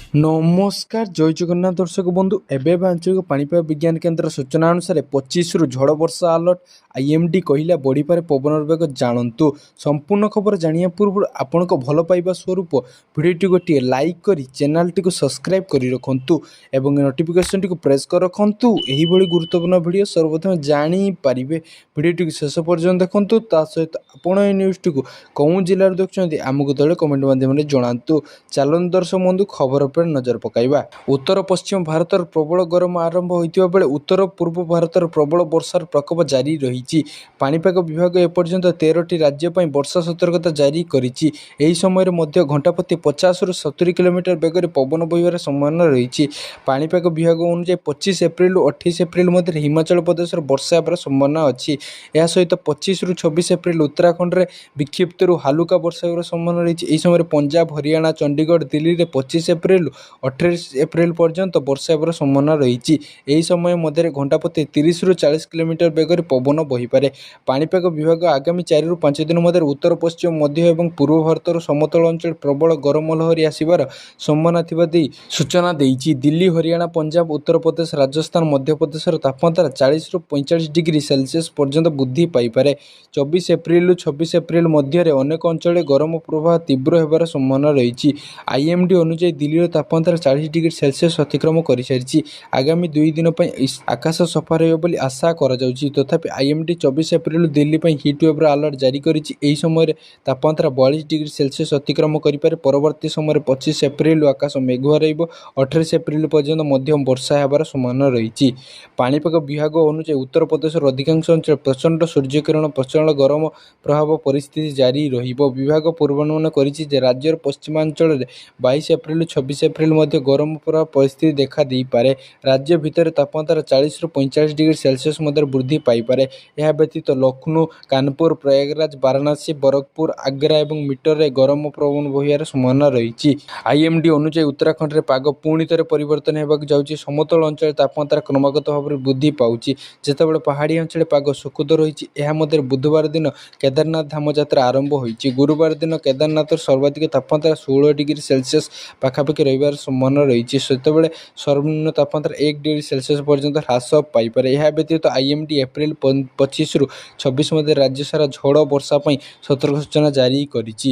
ନମସ୍କାର, ଜୟ ଜଗନ୍ନାଥ ଦର୍ଶକ ବନ୍ଧୁ। ଏବେ ଏବେ ଆଞ୍ଚଳିକ ପାଣିପାଗ ବିଜ୍ଞାନ କେନ୍ଦ୍ର ସୂଚନା ଅନୁସାରେ 25ରୁ ଝଡ଼ ବର୍ଷା ଆଲର୍ଟ। ଆଇଏମ୍ଡି କହିଲା ବଢ଼ିପାରେ ପବନର ବେଗ। ଜାଣନ୍ତୁ ସମ୍ପୂର୍ଣ୍ଣ ଖବର। ଜାଣିବା ପୂର୍ବରୁ ଆପଣଙ୍କ ଭଲ ପାଇବା ସ୍ୱରୂପ ଭିଡ଼ିଓଟି ଗୋଟିଏ ଲାଇକ୍ କରି ଚ୍ୟାନେଲଟିକୁ ସବସ୍କ୍ରାଇବ୍ କରି ରଖନ୍ତୁ ଏବଂ ନୋଟିଫିକେସନଟିକୁ ପ୍ରେସ୍ କରି ରଖନ୍ତୁ। ଏହିଭଳି ଗୁରୁତ୍ୱପୂର୍ଣ୍ଣ ଭିଡ଼ିଓ ସର୍ବପ୍ରଥମେ ଜାଣିପାରିବେ। ଭିଡ଼ିଓଟିକୁ ଶେଷ ପର୍ଯ୍ୟନ୍ତ ଦେଖନ୍ତୁ। ତା ସହିତ ଆପଣ ଏହି ନ୍ୟୁଜ୍ଟିକୁ କେଉଁ ଜିଲ୍ଲାରୁ ଦେଖୁଛନ୍ତି, ଆମକୁ ତଳେ କମେଣ୍ଟ ମାଧ୍ୟମରେ ଜଣାନ୍ତୁ। ଚାଲନ୍ତୁ ଦର୍ଶକ ବନ୍ଧୁ, ଖବର ଉପରେ ନଜର ପକାଇବା। ଉତ୍ତର ପଶ୍ଚିମ ଭାରତର ପ୍ରବଳ ଗରମ ଆରମ୍ଭ ହୋଇଥିବା ବେଳେ ଉତ୍ତର ପୂର୍ବ ଭାରତର ପ୍ରବଳ ବର୍ଷାର ପ୍ରକୋପ ଜାରି ରହିଛି। ପାଣିପାଗ ବିଭାଗ ଏପର୍ଯ୍ୟନ୍ତ 13ଟି ରାଜ୍ୟ ପାଇଁ ବର୍ଷା ସତର୍କତା ଜାରି କରିଛି। ଏହି ସମୟରେ ମଧ୍ୟ ଘଣ୍ଟା ପ୍ରତି 50ରୁ 70 କିଲୋମିଟର ବେଗରେ ପବନ ବହିବାର ସମ୍ଭାବନା ରହିଛି। ପାଣିପାଗ ବିଭାଗ ଅନୁଯାୟୀ 25 ଏପ୍ରିଲରୁ 28 ଏପ୍ରିଲ ମଧ୍ୟରେ ହିମାଚଳ ପ୍ରଦେଶରେ ବର୍ଷା ହେବାର ସମ୍ଭାବନା ଅଛି। ଏହା ସହିତ 25ରୁ 26 ଏପ୍ରିଲ ଉତ୍ତରାଖଣ୍ଡରେ ବିକ୍ଷିପ୍ତରୁ ହାଲୁକା ବର୍ଷା ହେବାର ସମ୍ଭାବନା ରହିଛି। ଏହି ସମୟରେ ପଞ୍ଜାବ, ହରିୟାଣା, ଚଣ୍ଡିଗଡ଼, ଦିଲ୍ଲୀରେ 25 ଏପ୍ରିଲରୁ 28 ଏପ୍ରିଲ ପର୍ଯ୍ୟନ୍ତ ବର୍ଷା ହେବାର ସମ୍ଭାବନା ରହିଛି। ଏହି ସମୟ ମଧ୍ୟରେ ଘଣ୍ଟା ପ୍ରତି 30ରୁ 40 କିଲୋମିଟର ବେଗରେ ପବନ ବହିପାରେ। ପାଣିପାଗ ବିଭାଗ ଆଗାମୀ 4ରୁ 5 ଦିନ ମଧ୍ୟରେ ଉତ୍ତର ପଶ୍ଚିମ, ମଧ୍ୟ ଏବଂ ପୂର୍ବ ଭାରତର ସମତଳ ଅଞ୍ଚଳରେ ପ୍ରବଳ ଗରମ ଲହରୀ ଆସିବାର ସମ୍ଭାବନା ଥିବା ଦେଇ ସୂଚନା ଦେଇଛି। ଦିଲ୍ଲୀ, ହରିୟାଣା, ପଞ୍ଜାବ, ଉତ୍ତରପ୍ରଦେଶ, ରାଜସ୍ଥାନ, ମଧ୍ୟପ୍ରଦେଶର ତାପମାତ୍ରା 40ରୁ 45 ଡିଗ୍ରୀ ସେଲସିୟସ୍ ପର୍ଯ୍ୟନ୍ତ ବୃଦ୍ଧି ପାଇପାରେ। 24 ଏପ୍ରିଲରୁ 26 ଏପ୍ରିଲ ମଧ୍ୟରେ ଅନେକ ଅଞ୍ଚଳରେ ଗରମ ପ୍ରବାହ ତୀବ୍ର ହେବାର ସମ୍ଭାବନା ରହିଛି। ଆଇଏମ୍ଡି ଅନୁଯାୟୀ ଦିଲ୍ଲୀର ତାପମାତ୍ରା 40 ଡିଗ୍ରୀ ସେଲସିୟସ୍ ଅତିକ୍ରମ କରିସାରିଛି। ଆଗାମୀ 2 ଦିନ ପାଇଁ ଆକାଶ ସଫା ରହିବ ବୋଲି ଆଶା କରାଯାଉଛି। ତଥାପି ଆଇଏମ୍ଡି 24 ଏପ୍ରିଲରୁ ଦିଲ୍ଲୀ ପାଇଁ ହିଟ୍ ୱେଭ୍ର ଆଲର୍ଟ ଜାରି କରିଛି। ଏହି ସମୟରେ ତାପମାତ୍ରା 42 ଡିଗ୍ରୀ ସେଲସିୟସ୍ ଅତିକ୍ରମ କରିପାରେ। ପରବର୍ତ୍ତୀ ସମୟରେ 25 ଏପ୍ରିଲରୁ ଆକାଶ ମେଘୁଆ ରହିବ। 28 ଏପ୍ରିଲ ପର୍ଯ୍ୟନ୍ତ ମଧ୍ୟମ ବର୍ଷା ହେବାର ସମ୍ଭାବନା ରହିଛି। ପାଣିପାଗ ବିଭାଗ ଅନୁଯାୟୀ ଉତ୍ତରପ୍ରଦେଶର ଅଧିକାଂଶ ଅଞ୍ଚଳରେ ପ୍ରଚଣ୍ଡ ସୂର୍ଯ୍ୟକିରଣ, ପ୍ରଚଣ୍ଡ ଗରମ ପ୍ରଭାବ ପରିସ୍ଥିତି ଜାରି ରହିବ। ବିଭାଗ ପୂର୍ବାନୁମାନ କରିଛି ଯେ ରାଜ୍ୟର ପଶ୍ଚିମାଞ୍ଚଳରେ 22 ଏପ୍ରିଲରୁ 26 ଏପ୍ରିଲ ମଧ୍ୟ ଗରମ ପ୍ରଭାବ ପରିସ୍ଥିତି ଦେଖା ଦେଇପାରେ। ରାଜ୍ୟ ଭିତରେ ତାପମାତ୍ରା 40ରୁ 45 ଡିଗ୍ରୀ ସେଲସିୟସ୍ ମଧ୍ୟରେ ବୃଦ୍ଧି ପାଇପାରେ। ଏହା ବ୍ୟତୀତ ଲକ୍ଷ୍ନୌ, କାନପୁର, ପ୍ରୟାଗରାଜ, ବାରାଣସୀ, ଗୋରଖପୁର, ଆଗ୍ରା ଏବଂ ମୀରଟରେ ଗରମ ପବନ ବହିବାର ସମ୍ଭାବନା ରହିଛି। ଆଇଏମ୍ଡି ଅନୁଯାୟୀ ଉତ୍ତରାଖଣ୍ଡରେ ପାଗ ପୁଣି ଥରେ ପରିବର୍ତ୍ତନ ହେବାକୁ ଯାଉଛି। ସମତଳ ଅଞ୍ଚଳରେ ତାପମାତ୍ରା କ୍ରମାଗତ ଭାବରେ ବୃଦ୍ଧି ପାଉଛି, ଯେତେବେଳେ ପାହାଡ଼ିଆ ଅଞ୍ଚଳରେ ପାଗ ଶୁଷ୍କ ରହିଛି। ଏହା ମଧ୍ୟରେ ବୁଧବାର ଦିନ କେଦାରନାଥ ଧାମ ଯାତ୍ରା ଆରମ୍ଭ ହୋଇଛି। ଗୁରୁବାର ଦିନ କେଦାରନାଥର ସର୍ବାଧିକ ତାପମାତ୍ରା 16 ଡିଗ୍ରୀ ସେଲସିୟସ୍ ପାଖାପାଖି ରହିବାର ସମ୍ଭାବନା ରହିଛି, ସେତେବେଳେ ସର୍ବନିମ୍ନ ତାପମାତ୍ରା 1 ଡିଗ୍ରୀ ସେଲସିୟସ୍ ପର୍ଯ୍ୟନ୍ତ ହ୍ରାସ ପାଇପାରେ। ଏହା ବ୍ୟତୀତ ଆଇଏମ୍ଡି ଏପ୍ରିଲ 25ରୁ 26 ମଧ୍ୟରେ ରାଜ୍ୟ ସାରା ଝଡ଼ ବର୍ଷା ପାଇଁ ସତର୍କ ସୂଚନା ଜାରି କରିଛି।